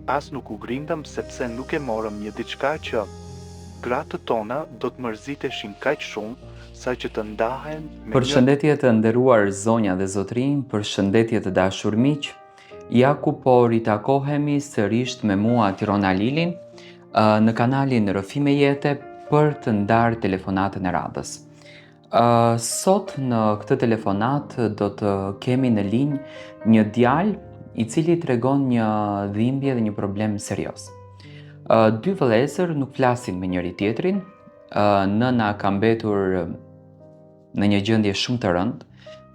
As nuk u grindëm sepse nuk e morëm një diçka që gratë tona do të mërziteshin kaq shumë sa që të ndahen me një Përshëndetje të nderuar zonja dhe zotërinj, përshëndetje të dashur miq. Ja ku po ritakohemi sërisht me mua Tiron Alilin në kanalin Rrëfime Jete për të ndarë telefonatën e radhës. Sot në këtë telefonatë do të kemi në linjë një djalë i cili tregon një dhimbje dhe një problem serioz. Dy vëllezër nuk flasin me njëri tjetrin, nëna ka mbetur në një gjendje shumë të rëndë,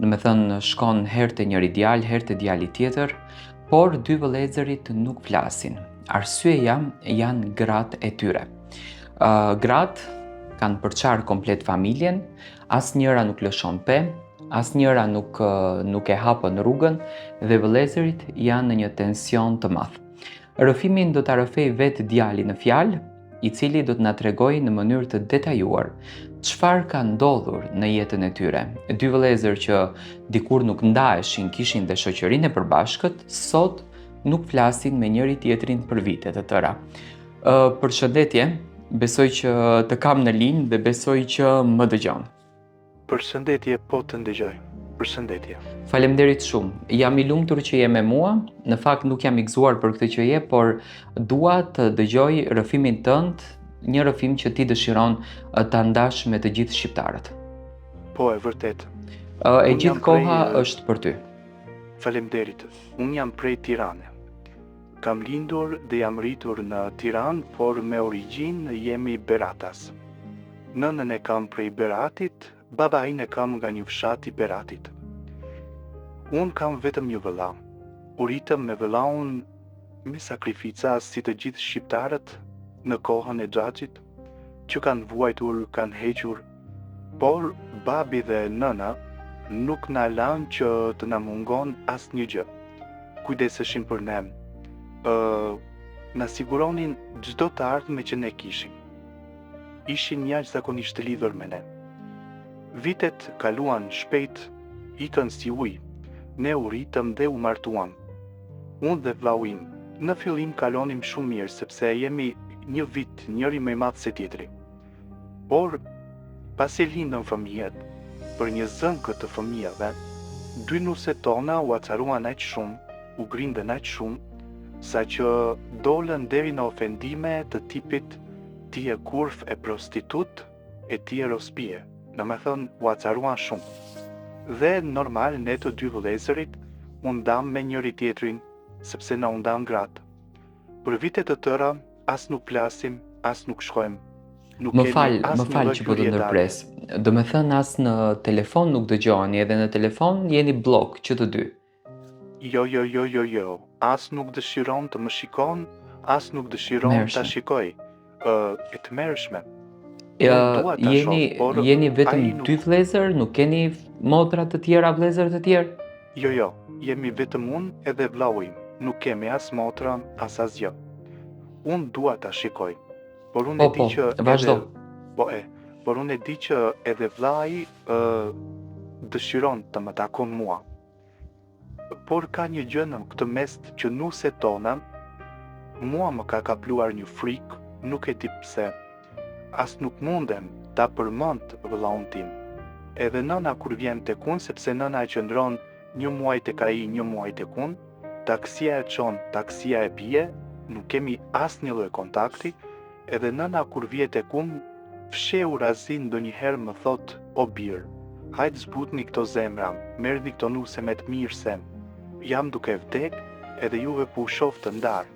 domethënë shkon herë te njëri djalë, herë te djali tjetër, por dy vëllezërit nuk flasin. Arsyeja janë gratë e tyre. Uh, gratë kanë përçarë komplet familjen, asnjëra nuk lëshon pe, asnjëra nuk, nuk e hapën rrugën dhe vëllezërit janë në një tension të madh. Rrëfimin do ta rrëfejë vetë djali në fjalë, i cili do të na tregojë në mënyrë të detajuar çfarë ka ndodhur në jetën e tyre. Dy vëllezër që dikur nuk ndaheshin, kishin dhe shoqërinë e përbashkët, sot nuk flasin me njëri tjetrin për vite të tëra. Uh, përshëndetje, besoj që të kam në linjë dhe besoj që më dëgjon. Përshëndetje, po të ndëgjoj. Përshëndetje. Faleminderit shumë. Jam i lumtur që je me mua. Në fakt nuk jam i gëzuar për këtë që je, por dua të dëgjoj rrëfimin tënd, një rrëfim që ti dëshiron ta ndash me të gjithë shqiptarët. Po, e vërtetë. E gjithë koha është për ty. Faleminderit. Unë jam prej Tirane. Kam lindur dhe jam rritur në Tiranë, por me origjinë jemi beratas. Nënën e kam prej Beratit, babain e kam nga një fshat i Beratit. Unë kam vetëm një vëlla. U rritëm me vëllaun me sakrifica si të gjithë shqiptarët në kohën e xhaxhit, që kanë vuajtur, kanë hequr, por babi dhe nëna nuk na lanë që të na mungon asnjë gjë. Kujdeseshin për ne, ë na siguronin çdo të ardhme që ne kishim. Ishin jashtëzakonisht të lidhur me ne. Vitet kaluan shpejt, ikën si ujë. Ne u rritëm dhe u martuam. Unë dhe vllau im, në fillim kalonim shumë mirë sepse jemi një vit njëri më i madh se tjetri. Por, pasi lindën fëmijët, për një zënkë të fëmijëve, dy nuset tona u acaruan aq shumë, u grindën aq shumë, saqë dolën deri në ofendime të tipit ti je kurvë e prostitutë e ti je rospie, domethënë u acaruan shumë. Dhe normal ne të dy vëllezërit u ndamë me njëri-tjetrin, sepse na u ndanë gratë. Për vite të tëra as nuk flasim, as nuk shkojmë. Nuk Më fal, më fal që po të ndërpres. Domethënë as në telefon nuk dëgjoheni, edhe në telefon jeni bllok që të dy. Jo, jo, jo, jo, jo. As nuk dëshiron të më shikon, as nuk dëshiron ta shikoj. Ë, e tmerrshme. Ja, jeni shoh, jeni vetëm nuk... dy vëllezër, nuk keni motra të tjera, vëllezër të tjerë? Jo, jo, jemi vetëm unë edhe vllau im. Nuk kemi as motra, as asgjë. Unë dua ta shikoj. Por unë po, e di po, që vazhdo. Edhe, po e, por unë e di që edhe vllai ë dëshiron të më takon mua. Por ka një gjë në këtë mes që nuset tona, mua më ka kapluar një frikë, nuk e di pse. As nuk mundem ta përmend vëllaun tim. Edhe nëna kur vjen tek unë, sepse nëna qëndron një muaj tek ai, një muaj tek unë, taksia e çon, taksia e bie, nuk kemi asnjë lloj kontakti, Edhe nëna kur vije tek unë, fshehurazi ndonjëherë më thotë, o bir, hajt zbutni këto zemra, merrni këto nuse me të mirë se jam duke vdek edhe juve po u shoh të ndarë.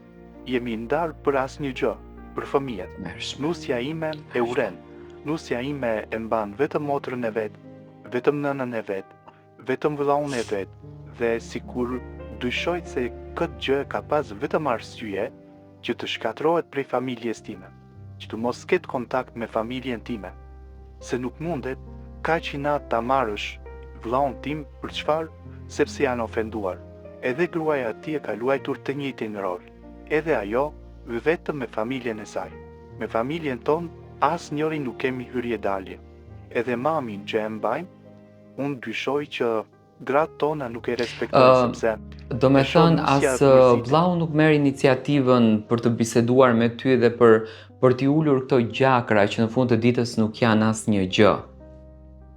Jemi ndarë për asnjë gjë, për fëmijët. Nusja ime e urren. Nusja ime e mban vetëm motrën e vet, vetëm nënën e vet, vetëm vëllaun e vet dhe sikur dyshoj se këtë gjë e ka pas vetëm arsye që të shkatërrohet prej familjes time, që të mos ketë kontakt me familjen time, se nuk mundet kaq inat ta marrësh vëllaun tim për çfarë sepse janë ofenduar, edhe gruaja e tij e ka luajtur të njëjtin rol, edhe ajo vetëm me familjen e saj, me familjen tonë asnjëri nuk kemi hyrje dalje, edhe mamin që e mbajmë, unë dyshoj që. Gratë tona nuk e respektojnë Ë, sepse Do me e shoh thënë, nusja as të mërzitet. vllau nuk merr iniciativën për të biseduar me ty dhe për për t'i ulur këto gjakra që në fund të ditës nuk janë asnjë gjë.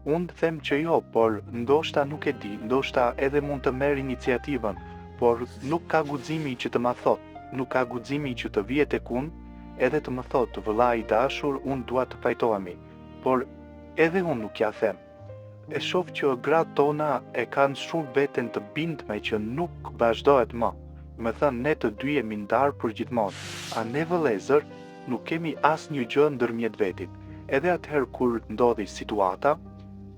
Unë them që jo, por ndoshta nuk e di, ndoshta edhe mund të merr iniciativën, por nuk ka guximi që të ma thotë, nuk ka guximi që të vije tek unë edhe të më thotë vëlla i dashur unë dua të pajtohemi, por edhe unë nuk ja them. E shoh që gratë tona e kanë shumë veten të bindme që nuk vazhdohet më. Me thënë ne të dy jemi ndarë përgjithmonë, a ne vëllezër nuk kemi asnjë gjë ndërmjet vetit. Edhe atëherë kur ndodhi situata,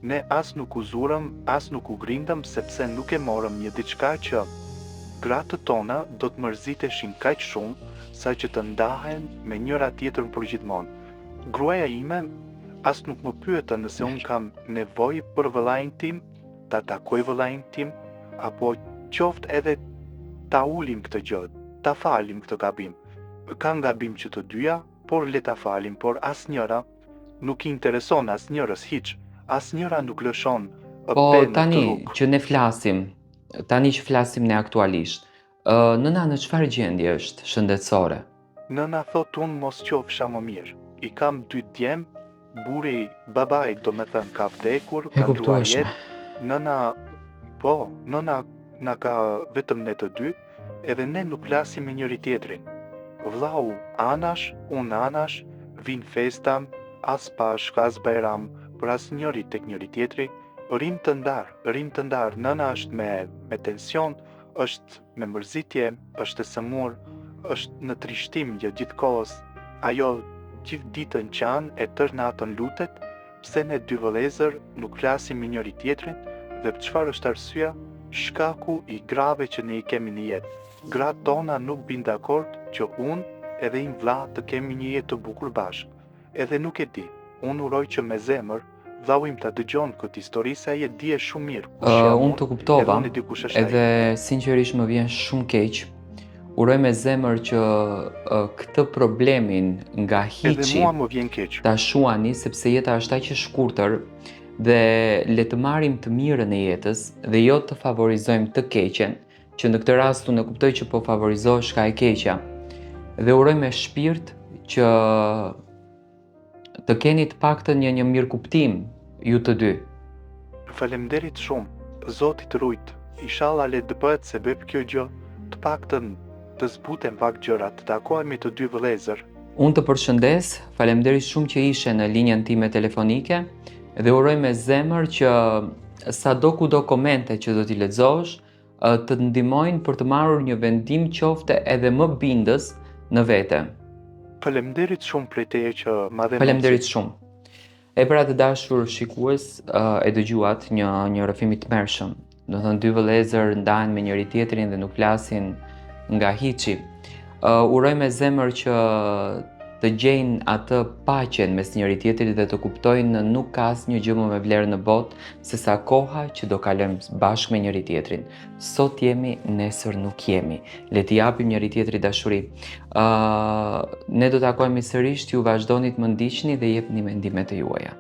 ne as nuk u zurëm, as nuk u grindëm sepse nuk e morëm një diçka që gratë tona do të mërziteshin kaq shumë sa që të ndahen me njëra tjetrën përgjithmonë. Gruaja ime as nuk më pyetën nëse unë kam nevojë për vëllain tim, ta takoj vëllain tim, apo qoftë edhe ta ulim këtë gjë, ta falim këtë gabim. Kanë gabim që të dyja, por le ta falim, por asnjëra nuk i intereson asnjërës hiç, asnjëra nuk lëshon Po pe në këtë tani rrugë. që ne flasim, tani që flasim ne aktualisht, ë nëna në çfarë gjendje është shëndetësore? Nëna thotë unë mos qofsha më mirë. I kam dy djem, burri, babai domethënë ka vdekur, E ka ndruar kuptueshme. jetë, nëna, po, nëna na ka vetëm ne të dy, edhe ne nuk flasim me njëri tjetrin. Vllau anash, unë anash, vijnë festa, as Pashkë, as Bajram, për asnjëri tek njëri tjetri, rrim të ndarë, rrim të ndarë, nëna është me me tension, është me mërzitje, është e sëmurë, është në trishtim gjatë gjithë kohës. Ajo gjithë ditën qan e tërë natën lutet, pse ne dy vëllezër nuk flasim me njëri tjetrin dhe çfarë është arsyeja? Shkaku i grave që ne i kemi në jetë. Gratë tona nuk bin dakord që unë edhe im vlla të kemi një jetë të bukur bashkë. Edhe nuk e di, unë uroj që me zemër vllau im ta dëgjon këtë histori se ai e di shumë mirë kush Ë, jam unë unë, të edhe kuptova, unë e di kush është ai. edhe sinqerisht më vjen shumë keq. Uroj me zemër që ë, këtë problemin nga Edhe hiçi mua më vjen keq. ta shuani sepse jeta është aq e shkurtër dhe le të marrim të mirën e jetës dhe jo të favorizojmë të keqen, që në këtë rast unë e kuptoj që po favorizohesh ka e keqja. Dhe uroj me shpirt që të keni të paktën një një mirëkuptim ju të dy. Faleminderit shumë. Zoti të rujt. Ishalla le të bëhet sebeb kjo gjë, të paktën të zbuten pak gjërat, të takohemi të dy vëllezër. Unë të përshëndes, faleminderit shumë që ishe në linjën time telefonike dhe uroj me zemër që sado kudo komente që do t'i lexosh, ë, të të ndihmojnë për të marrur një vendim qoftë edhe më bindës në vete. Faleminderit shumë prej teje që ma dhe Faleminderit mundësinë. shumë. E pra të dashur shikues, ë, e dëgjuat një një rrëfim i tmerrshëm. Do të thënë dy vëllezër ndahen me njëri tjetrin dhe nuk flasin nga hiçi. Ë, uroj me zemër që të gjejnë atë paqen mes njëri tjetrit dhe të kuptojnë në nuk ka asnjë gjë më me vlerë në botë se sa koha që do kalojmë bashkë me njëri tjetrin. Sot jemi, nesër nuk jemi. Le t'i japim njëri tjetrit dashuri. Ë, ne do takohemi sërish, ju vazhdoni të më ndiqni dhe jepni mendimet e juaja.